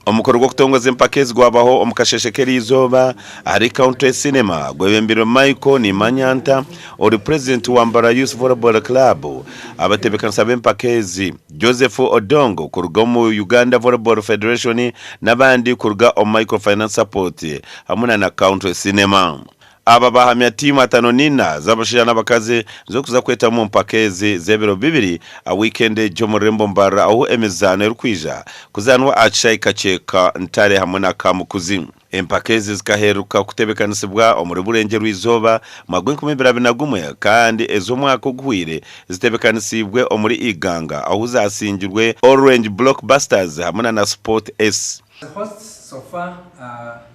Omukoro gw'okutongoza empaka ezi gwabaho omu kasheeshe k'eriizooba ahari Country Cinema gwebembirwe Michael Nimanyanta ori purezidenti wa Mbarara Youth Volleyball Club. Abatebeekanisa b'empaka ezi, Joseph Odongo kuruga omu Uganda Volleyball Federation n'abandi kuruga omu Microfinance Support hamwe na Country Cinema. Aba baahamya tiimu 54 z'abashaija n'abakazi z'okuza kwetaba omu mpaka ezi z'ebiro bibiri aha wiikendi egi omu rurembo Mbarara ahu emizaano erikwija kuzaanwa aha kishaayi kakye ka Ntare hamwe na Kamukuzi. Empaka ezi zikaheeruka kutebekanisibwa omuri Burengyerwa-izooba mwaka gw'enkumi ibiri abiri na gumwe kandi ez'omwaka oguhweire zitebekanisiibwe omuri Iganga ahu zaasingirwe Orange Blockbusters hamwe na Sport S. The hosts so far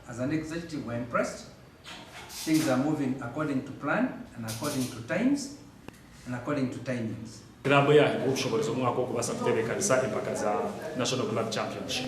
as an executive were impressed. Things are moving according to plan and according to times and according to timings. Kiraabu yaahebwa obushoboorozi omwaka ogu kubaasa kutebeekanisa empaka za National Club Championship.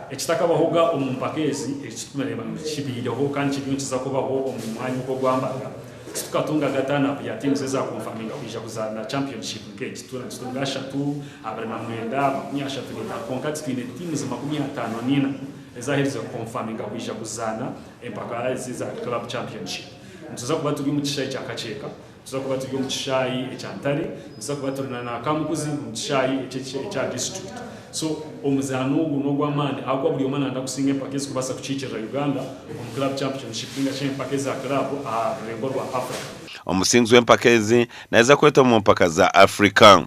Ekitakabahoga omu mpaka ezi, eki turikumanya ngu kibaireho kandi kiriyo nikiza kubaho omu mwanya ogu ogwa Mbarara, titukatungaga turn-up ya tiimuzi ezaakonfaminga kwija kuzaana championship nk'egi. Tutuura nitutunga ashatu, 29, 35 kwonka titwine tiimuzi 54 ezaaherize kukonfaminga kwija kuzaana Empaka ezi eza Club Championship. Nituza kuba turi omu kishaayi kya Kakyeka, nituza kuba turi omu kishaayi ekya Ntare, nituza kuba turi na Kamukuzi omu kishaayi ekya district. So omuzaano ogu n'ogw'amaani ahakuba buri omwe nayenda kusinga empaka ezi kubaasa kukiikirira Uganda omu Club Championship ninga shi empaka eza club aha rurengo rwa Africa. Omusinguzi w'empaka ezi naija kwetwa omu mpaka za Africa.